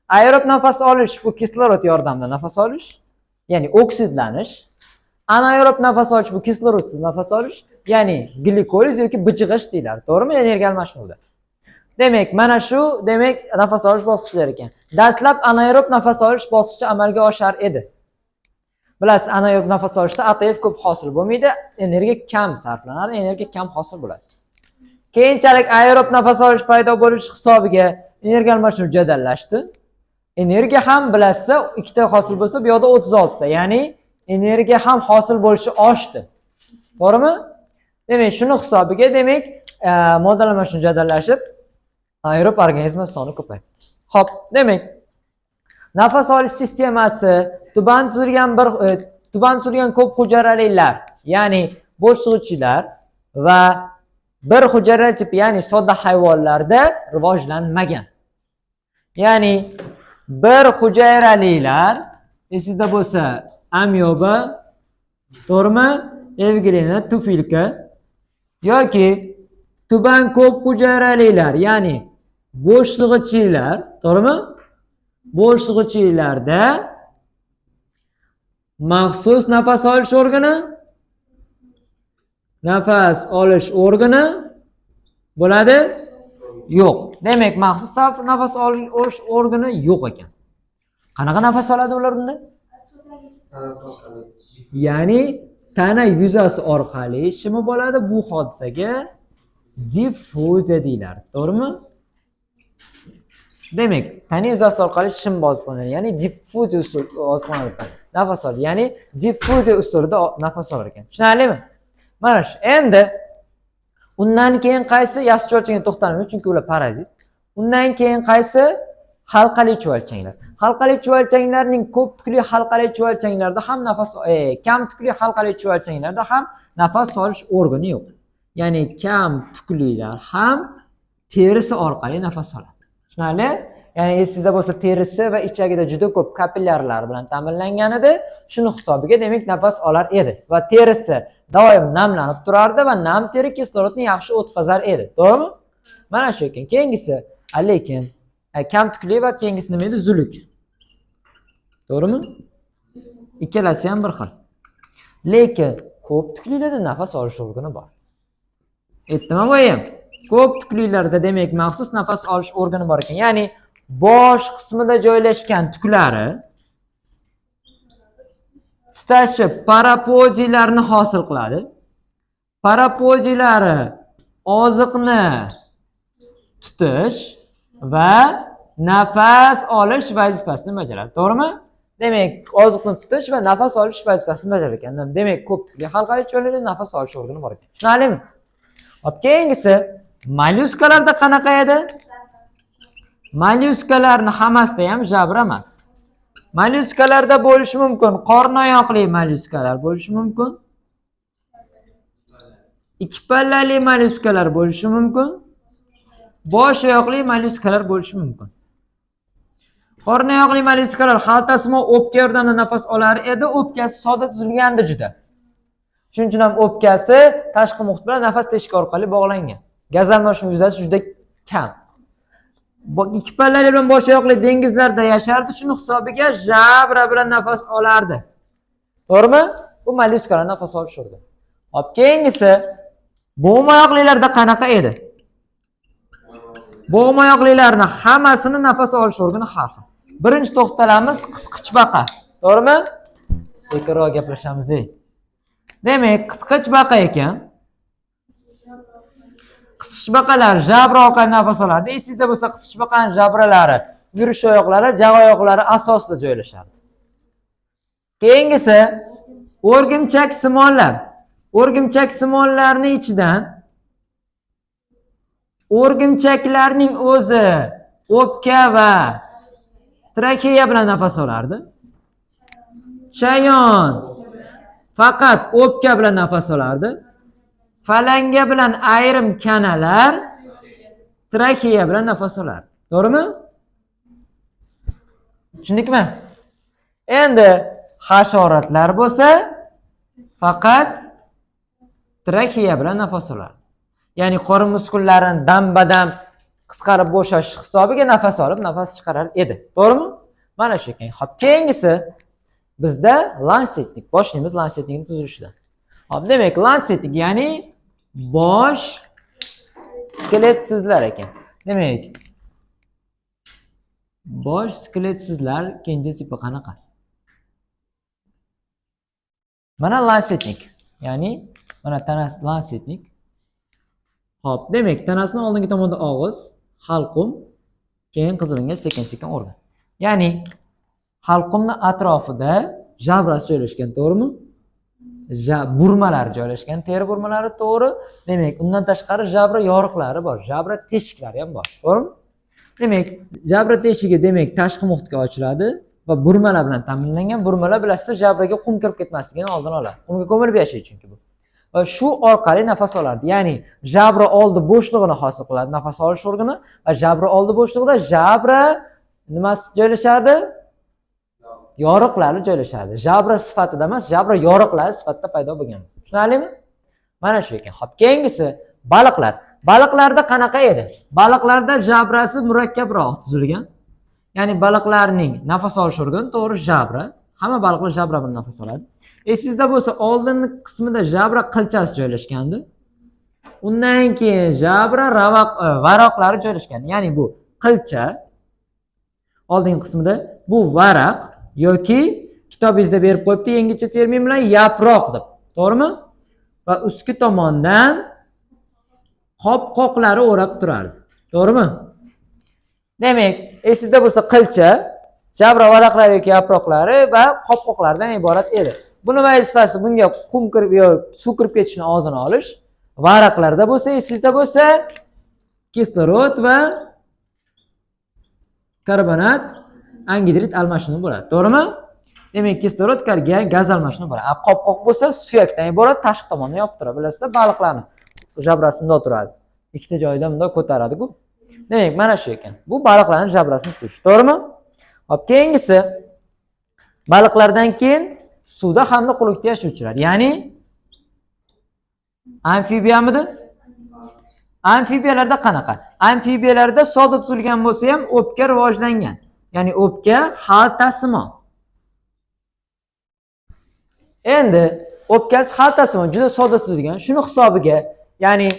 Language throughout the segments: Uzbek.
Aerob nafas olish bu kislorod yordamida nafas olish, ya'ni oksidlanish. Anaerob nafas olish bu kislorodsiz nafas olish, ya'ni glikoliz yoki bijig'ish deyiladi. To'g'rimi? Energiya almashinuvida. Demak, mana shu demak nafas olish bosqichlari ekan. Dastlab anaerob nafas olish bosqichi amalga oshar edi. Bilasiz, anaerob nafas olishda ATF ko'p hosil bo'lmaydi, energiya kam sarflanadi, energiya kam hosil bo'ladi. Keyinchalik aerob nafas olish paydo bo'lishi hisobiga energiya almashinuvi jadallashdi. Energiya ham bilasiz, ikkita hosil bo'lsa, bu yoqda 36 ta, ya'ni energiya ham hosil bo'lishi oshdi. To'g'rimi? Demak, shuni hisobiga demak, modda almashinuvi jadallashib, aerob organizma soni ko'paydi. Xo'p, demak, nafas olish sistemasi tuban tuzilgan bir tuban tuzilgan ko'p hujayralilar, ya'ni bo'shlig'ichilar va bir hujayra tipi, ya'ni sodda hayvonlarda rivojlanmagan. Ya'ni bir hujayralilar, esingizda bo'lsa, amyoba, to'g'rimi? Evglena, tufilka yoki tuban ko'p hujayralilar, ya'ni bo'shlig'ichilar, to'g'rimi? Bo'shlig'ichilarda maxsus nafas olish organi bo'ladi? Yo'q. Demak, maxsus nafas olish organi yo'q ekan. Qanaqa nafas oladi ular unda? Ya'ni tana yuzasi orqali shimi bo'ladi. Bu hodisaga diffuziya deyiladi. To'g'rimi? Demak, tana yuzasi orqali shim oziqlanadi, ya'ni diffuziya usuli oziqlanadi. Nafas oladi, ya'ni diffuziya usulida nafas olar ekan. Tushunarlimi? Mana shu. Endi undan keyin qaysi yassi chuvalchangga to'xtalmaymiz, chunki ular parazit. Undan keyin qaysi halqali chuvalchanglar. Halqali chuvalchanglarning ko'p tukli halqali chuvalchanglarda ham nafas kam tukli halqali chuvalchanglarda ham nafas olish organi yo'q. Ya'ni kam tuklilar ham terisi orqali nafas oladi. Tushunarli? Ya'ni esingizda bo'lsa, terisi va ichagida juda ko'p kapillyarlar bilan ta'minlangan edi. Shuni hisobiga demak nafas olar edi va terisi doim namlanib turardi va nam teri kislorodni yaxshi o'tkazar edi. To'g'rimi? Mana shu ekan. Keyingisi, lekin kam tukli va keyingisi nima edi? Zuluk. To'g'rimi? Ikkalasi ham bir xil. Lekin ko'p tuklilarda nafas olish organi bor. Aytdimi boyam? Ko'p tuklilarda demak maxsus nafas olish organi bor ekan. Ya'ni bosh qismida joylashgan tuklari tutashib parapodiylarni hosil qiladi. Parapodiylari oziqni tutish va nafas olish vazifasini bajaradi. To'g'rimi? Demak, oziqni tutish va nafas olish vazifasini bajarar ekan. Demak, ko'p tukli halqali chuvalchanglarda nafas olish organi bor ekan. Tushunarlimi? Hop, keyingisi mollyuskalarda qanaqa edi? Mollyuskalarni hammasida ham жабра emas. Mollyuskalarda bo'lishi mumkin qornoyoqli mollyuskalar bo'lishi mumkin. Ikki pallali mollyuskalar bo'lishi mumkin. Bosh oyoqli mollyuskalar bo'lishi mumkin. Qornoyoqli mollyuskalar xaltasimon o'pka yordamida nafas olar edi. O'pkasi sodda tuzilgandi juda. Shuning uchun ham o'pkasi tashqi muhit bilan nafas teshigi orqali bog'langan. Gaz almashinuv yuzasi juda kam. Ikki pallali bilan bosh oyoqli dengizlarda yashardi. Shuni hisobiga жабра bilan nafas olardi. To'g'rimi? Bu mollyuskalar nafas olish organi. Hop, keyingisi bo'g'imoyoqlilarda qanaqa edi? Bo'g'imoyoqlilarni hammasini nafas olish organi har xil. Birinchi to'xtalamiz qisqichbaqa. To'g'rimi? Sekinroq gaplashamiz ey. Demak, qisqichbaqa ekan. Qisqichbaqalar жабра orqali nafas olardi. Esingizda bo'lsa, qisqichbaqaning жабра lari yurish oyoqlari, jag' oyoqlari asosida joylashardi. Keyingisi o'rgimchak simonlar. O'rgimchak simonlarning ichidan o'rgimchaklarning o'zi o'pka va traxeya bilan nafas olardi. Chayon faqat o'pka bilan nafas olardi. Falanga bilan ayrim kanalar traxeya bilan nafas olardi. To'g'rimi? Tushundikmi? Endi hasharotlar bo'lsa faqat traxeya bilan nafas oladi. Ya'ni qorin muskullarini dam-badam Qisqarib bo'shash hisobiga nafas olib, nafas chiqarar edi. To'g'rimi? Mana shu ekan. Xo'p, keyingisi bizda lansetnik. Boshlaymiz lansetnikni tuzilishidan. Xo'p, demak, lansetnik, ya'ni bosh skeletsizlar ekan. Demak, bosh skeletsizlar keyingi tipi qanaqa? Mana lansetnik, ya'ni mana tanasi lansetnik. Xo'p, demak, tanasini oldingi tomonda og'iz, halqum, keyin qizilingan sekin-sekin organ. Ya'ni halqumni atrofida jabrasi joylashgan, to'g'rimi? Burmalari joylashgan, teri burmalari, to'g'ri. Demak, undan tashqari jabra yoriqlari bor, jabra teshiklari ham bor, to'g'rimi? Demak, jabra teshigi demak tashqi muhitga ochiladi va burmalar bilan ta'minlangan. Burmalar bilasizlar, jabraga qum kirib ketmasligini oldini oladi. Qumga ko'milib yashaydi chunki bu. Va shu orqali nafas oladi. Ya'ni jabra oldi bo'shlig'ini hosil qiladi nafas olish organi va jabra oldi bo'shlig'ida jabra nimasi joylashadi? Yoriqlari joylashadi. Jabra sifatida emas, jabra yoriqlari sifatida paydo bo'lgan. Tushunarlimi? Mana shu ekan. Xo'p, keyingisi baliqlar. Baliqlarda qanaqa edi? Baliqlarda jabrasi murakkabroq tuzilgan. Ya'ni baliqlarning nafas olish organi to'g'ri jabra. Hamma baliqlar jabra bilan nafas oladi. Esingizda bo'lsa, oldingi qismida jabra qilchasi joylashgandi. Undan keyin jabra varoqlari joylashgan. Ya'ni bu qilcha oldingi qismida, bu varaq yoki kitobingizda berib qo'yibdi yangicha termin bilan yaproq deb. To'g'rimi? Va ustki tomondan qopqoqlari o'rab turardi. To'g'rimi? Demak, esingizda bo'lsa qilcha, jabra varaqlari yoki yaproqlari va qopqoqlardan iborat edi. Buni vazifasi bunga qum kirib yoki suv kirib ketishini oldini olish. Varaqlarda bo'lsa, esingizda bo'lsa, kislorod va karbonat angidrid almashinuvi bo'ladi. To'g'rimi? Demak, kislorod gaz almashinuvi bo'ladi. Qopqoq bo'lsa suyakdan iborat, tashqi tomonni yopib turadi. Bilasizlar, baliqlarni jabrasi bundoq turadi. Ikkita joyidan bundoq ko'taradi-ku. Demak, mana shu ekan. Bu baliqlarning jabrasini tuzish. To'g'rimi? Hop, keyingisi baliqlardan keyin suvda hamda quruqlikda yashovchilar. Ya'ni amfibiyamidi? Amfibiyalarda qanaqa? Amfibiyalarda soda tuzilgan bo'lsa ham o'pka rivojlangan. Ya'ni o'pka xaltasimon. Endi o'pkasi xaltasimon juda soda tuzilgan. Shuni hisobiga, ya'ni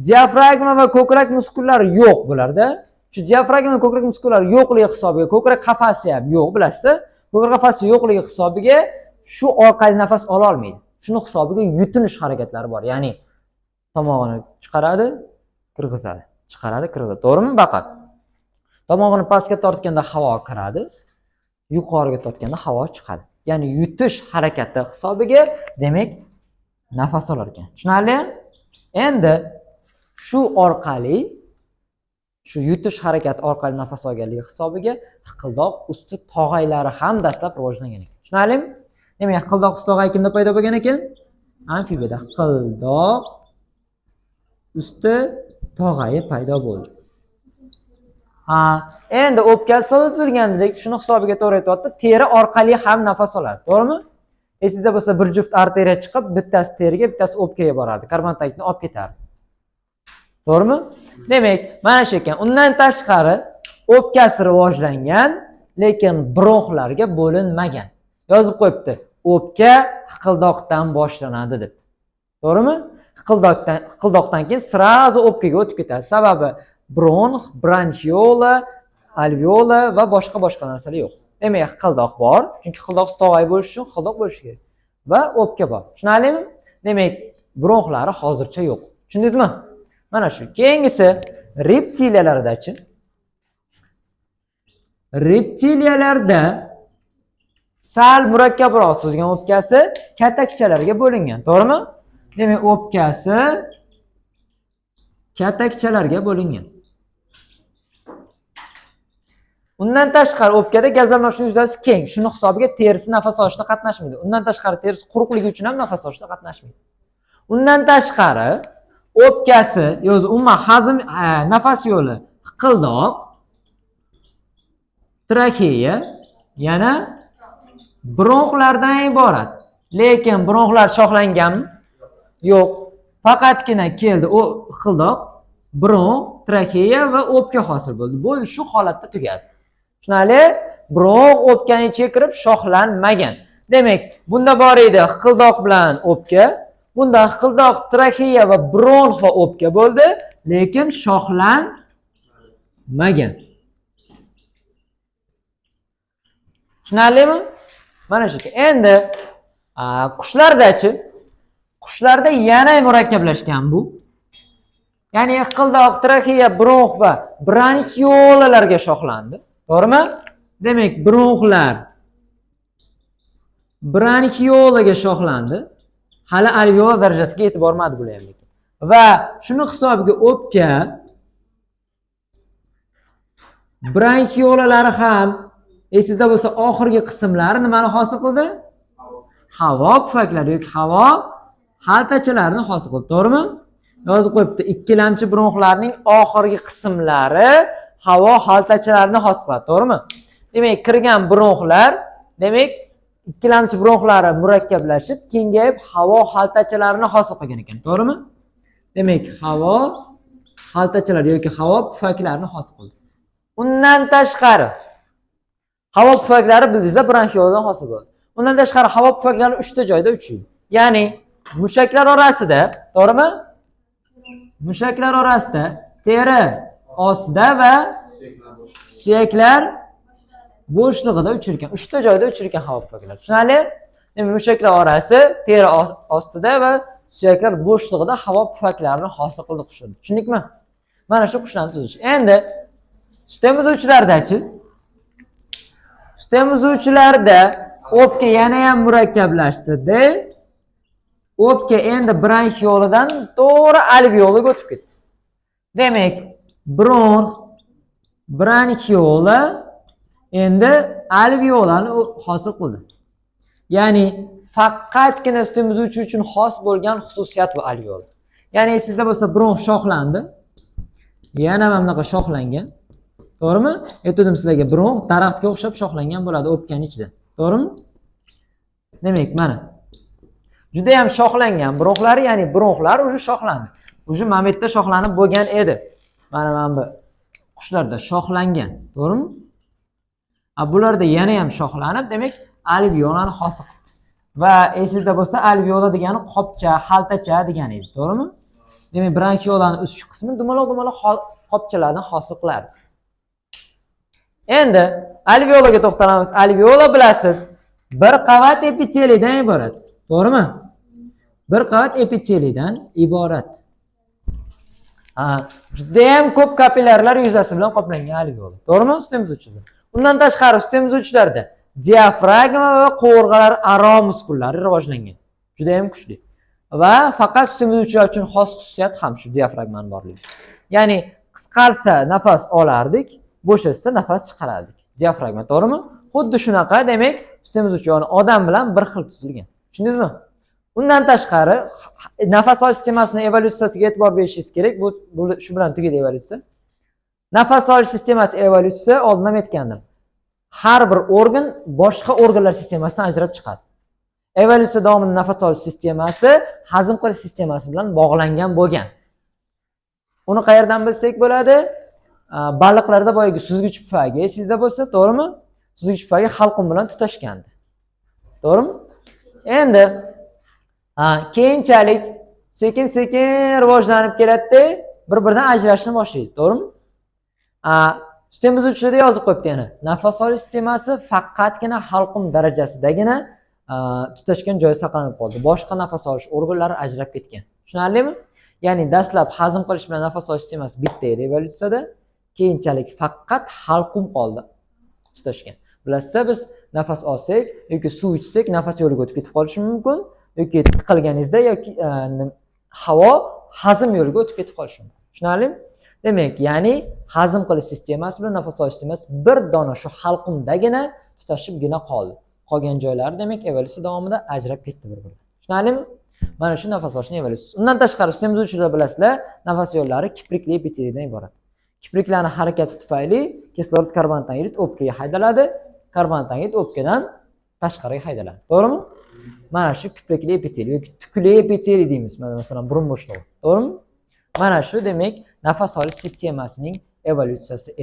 diafragma va ko'krak muskullari yo'q bularda. Shu diafragma va ko'krak muskullari yo'qligi hisobiga, ko'krak qafasi ham yo'q, bilasizlar. Ko'krak qafasi yo'qligi hisobiga shu orqali nafas ola olmaydi. Shuni hisobiga yutinish harakatlari bor. Ya'ni tomog'ini chiqaradi, kirgizadi, chiqaradi, kirgizadi. To'g'rimi baqa? Tomog'ini pastga tortganda havo kiradi, yuqoriga tortganda havo chiqadi. Ya'ni yutish harakati hisobiga demak nafas olar ekan. Tushunarli? Endi shu orqali, shu yutish harakati orqali nafas olganligi hisobiga hiqildoq usti tog'aylari ham dastlab rivojlangan ekan. Tushunarlimi? Demak, hiqildoq usti tog'ay kimda paydo bo'lgan ekan? Amfibiyada hiqildoq usti tog'ayi paydo bo'ldi. Ha, endi o'pkasi soda tuzilgan dedik, shuni hisobiga to'g'ri aytyapti. Teri orqali ham nafas oladi, to'g'rimi? Esingizda bo'lsa, bir juft arteriya chiqib, bittasi teriga, bittasi o'pkaga boradi. Karbon dioksидni olib ketardi. To'g'rimi? Demak, mana shu ekan. Undan tashqari o'pkasi rivojlangan, lekin bronxlarga bo'linmagan. Yozib qo'yibdi. O'pka hiqildoqdan boshlanadi deb. To'g'rimi? Hiqildoqdan keyin сразу o'pkaga o'tib ketadi. Sababi bronx, bronxiola, alveola va boshqa narsalar yo'q. Demak, hiqildoq bor, chunki hiqildoq tog'ay bo'lishi uchun hiqildoq bo'lishi kerak. Va o'pka bor. Tushunarlimi? Demak, bronxlari hozircha yo'q. Tushundingizmi? Mana shu. Keyingisi reptiliyalardachi. Reptiliyalarda sal murakkabroq tuzilgan o'pkasi katakchalarga bo'lingan, to'g'rimi? Demak, o'pkasi katakchalarga bo'lingan. Undan tashqari o'pkada gaz almashinuv yuzasi keng. Shuni hisobiga terisi nafas olishda qatnashmaydi. Undan tashqari terisi quruqligi uchun ham nafas olishda qatnashmaydi. Undan tashqari o'pkasi, yo'zi umuman hazm, nafas yo'li hiqildoq, traxeya, yana bronxlardan iborat. Lekin bronxlar shoxlanganmi? Yo'q. Faqatgina keldi u hiqildoq, Bronx, traxeya va o'pka hosil bo'ldi. Bo'ldi, shu holatda tugadi. Tushunarli? Bronx o'pkani ichiga kirib shoxlanmagan. Demak, bunda bor edi hiqildoq bilan o'pka, bunda hiqildoq, traxeya va bronx va o'pka bo'ldi, lekin shoxlanmagan. Tushunarlimi? Mana shu. Endi qushlarda-chi? Qushlarda yana murakkablashgan bu. Ya'ni hiqildoq, traxeya, bronx va bronxiolalarga shoxlandi. To'g'rimi? Demak, bronxlar bronxiolaga shoxlandi. Hali alveola darajasiga yetib bormadi bular ham lekin. Va shuni hisobiga o'pka bronxiolalari ham esingizda bo'lsa oxirgi qismlari nimani hosil qildi? Havo pufaklari yoki havo xaltachalarini hosil qildi. To'g'rimi? Yozib qo'yibdi. Ikkilamchi bronxlarning oxirgi qismlari havo xaltachalarini hosil qiladi. To'g'rimi? Demak, kirgan bronxlar, demak, ikkilamchi bronxlari murakkablashib, kengayib havo xaltachalarini hosil qilgan ekan. To'g'rimi? Demak, havo xaltachalari yoki havo pufaklarini hosil qildi. Undan tashqari havo pufaklari bildingizda bronxioladan hosil bo'ldi. Undan tashqari havo pufaklari 3 ta joyda uchraydi. Ya'ni mushaklar orasida, to'g'rimi? Mushaklar orasida, teri ostida va suyaklar bo'shlig'ida uchar ekan. 3 ta joyda uchar ekan havo pufaklari. Tushunarli? Demak, mushaklar orasi, teri ostida va suyaklar bo'shlig'ida havo pufaklarini hosil qildi qushlar. Tushundikmi? Mana shu qushlarni tuzilishi. Endi sut emizuvchilarda-chi? Sut emizuvchilarda o'pka yana ham murakkablashdi. O'pka endi bronxioladan to'g'ri alveolaga o'tib ketdi. Demak, bronx, bronxiola endi alveolani hosil qildi. Ya'ni faqatgina sut emizuvchi uchun xos bo'lgan xususiyat bu alveola. Ya'ni esingizda bo'lsa bronx shoxlandi. Yana mana bunaqa shoxlangan. To'g'rimi? Aytdim sizlarga, bronx daraxtga o'xshab shoxlangan bo'ladi o'pkaning ichida. To'g'rimi? Demak, mana juda ham shoxlangan bronxlari, ya'ni bronxlar уже shoxlandi. Уже mana bu yerda shoxlanib bo'lgan edi. Mana bu qushlarda shoxlangan, to'g'rimi? A bularda yana ham shoxlanib, demak, alveolani hosil qildi. Va esingizda bo'lsa, alveola degani qopcha, xaltacha degani edi, to'g'rimi? Demak, bronxiolani ustki qismi dumaloq-dumaloq qopchalarni hosil qilardi. Endi alveolaga to'xtalamiz. Alveola bilasiz, bir qavat epiteliydan iborat. To'g'rimi? Bir qavat epiteliydan iborat. Ha, juda ham ko'p kapillyarlar yuzasi bilan qoplangan alveola. To'g'rimi? Sut emizuvchilar. Undan tashqari sut emizuvchilarda diafragma va qovurg'alar aro muskullari rivojlangan. Juda ham kuchli. Va faqat sut emizuvchilar uchun xos xususiyat ham shu diafragmaning borligi. Ya'ni qisqarsa nafas olardik, bo'shashsa nafas chiqarardik. Diafragma, to'g'rimi? Xuddi shunaqa, demak, sut emizuvchi, ya'ni odam bilan bir xil tuzilgan. Tushundingizmi? Undan tashqari nafas olish sistemasini evolyutsiyasiga e'tibor berishingiz kerak. Bu shu bilan tugaydi evolyutsiya. Nafas olish sistemasi evolyutsiya oldin ham aytgandim. Har bir organ boshqa organlar sistemasidan ajrab chiqadi. Evolyutsiya davomida nafas olish sistemasi hazm qilish sistemasi bilan bog'langan bo'lgan. Uni qayerdan bilsak bo'ladi? Baliqlarda boyagi suzgich pufagi esingizda bo'lsa, to'g'rimi? Suzgich pufagi halqum bilan tutashgandi. To'g'rimi? Endi keyinchalik sekin-sekin rivojlanib keladi-da, bir-biridan ajrashni boshlaydi, to'g'rimi? Sut emizuvchilarda yozib qo'yibdi yana. Nafas olish sistemasi faqatgina halqum darajasidagina tutashgan joyi saqlanib qoldi. Boshqa nafas olish organlari ajrab ketgan. Tushunarlimi? Ya'ni dastlab hazm qilish bilan nafas olish sistemasi bitta edi evolyutsiyada, keyinchalik faqat halqum qoldi tutashgan. Bilasizda, biz nafas olsak yoki suv ichsak nafas yo'liga o'tib ketib qolishi mumkin yoki tiqilganingizda yoki havo hazm yo'liga o'tib ketib qolishi mumkin. Tushunarlimi? Demak, ya'ni hazm qilish sistemasi bilan nafas olish sistemasi bir dona shu halqumdagina tutashibgina qoldi. Qolgan joylari demak evolyutsiya davomida ajrab ketdi bir-biridan. Tushunarlimi? Mana shu nafas olishning evolyutsiyasi. Undan tashqari sut emizuvchilar bilasizlar, nafas yo'llari kiprikli epiteliydan iborat. Kipriklarning harakati tufayli kislorod karbonat angidrid o'pkaga haydaladi, karbonat angidrid o'pkadan tashqariga haydaladi. To'g'rimi? Mana shu kiprikli epiteliy yoki tukli epiteliy deymiz. Mana masalan burun bo'shlig'i. To'g'rimi? Mana shu, demak, nafas olish sistemasining evolyutsiyasi.